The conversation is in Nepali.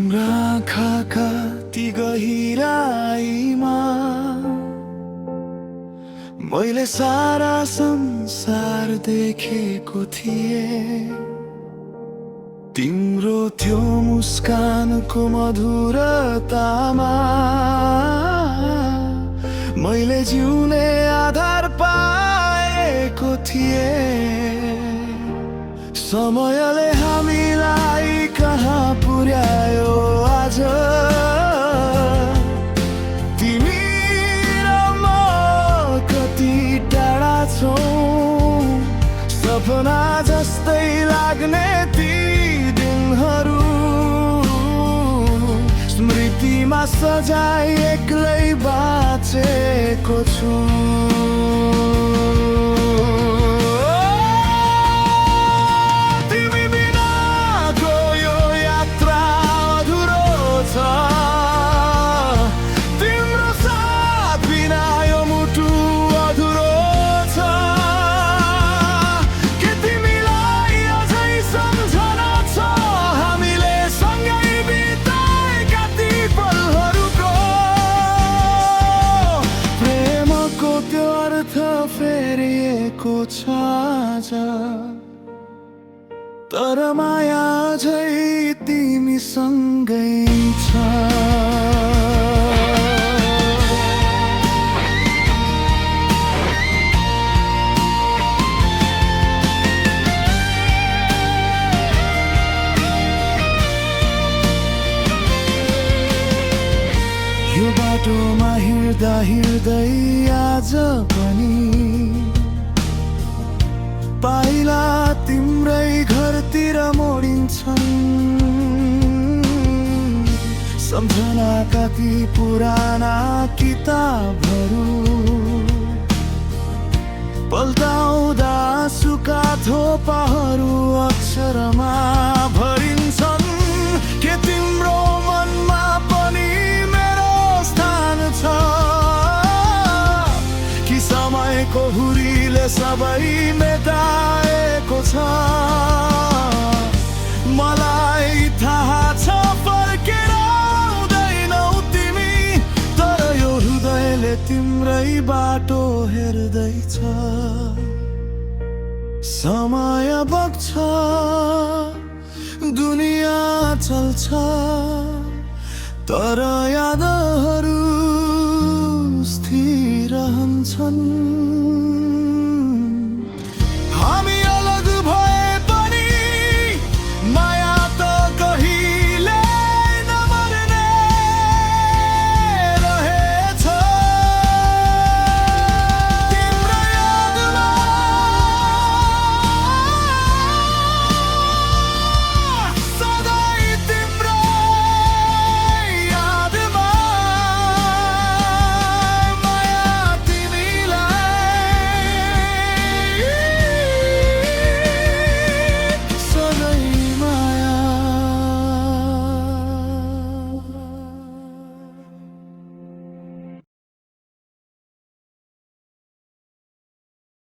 तिम्रा आँखाका ती गहिराईमा मैले सारा संसार देखेको थिएँ। तिम्रो त्यो मुस्कानको मधुरतामा मैले जिउने आधार पाएको थिएँ। समयले हामीलाई कहाँ पुर्यायो आज, तिमी र म कति टाढा छौँ। सपना जस्तै लाग्ने ती दिनहरू स्मृतिमा सजाई एक्लै बाँचेको छु। तर माया झै तिमीसँगै छ। यो बाटोमा हिँड्दा हिँड्दै आज पनि पाइला तिम्रै घरतिर मोडिन्छन्। सम्झनाका ती पुराना किताबहरू पल्टाउँदा आँसुका थोपाहरू अक्षरमा भरिन्छन्। के तिम्रो मनमा पनि मेरो स्थान छ कि समयको हुरीले सबै मेटाएको छ। मलाई थाहा छ फर्केर आउँदैनौ तिमी, तर यो हृदयले तिम्रै बाटो हेर्दैछ। समय बग्छ, दुनियाँ चल्छ, तर यादहरू स्थिर रहन्छन्।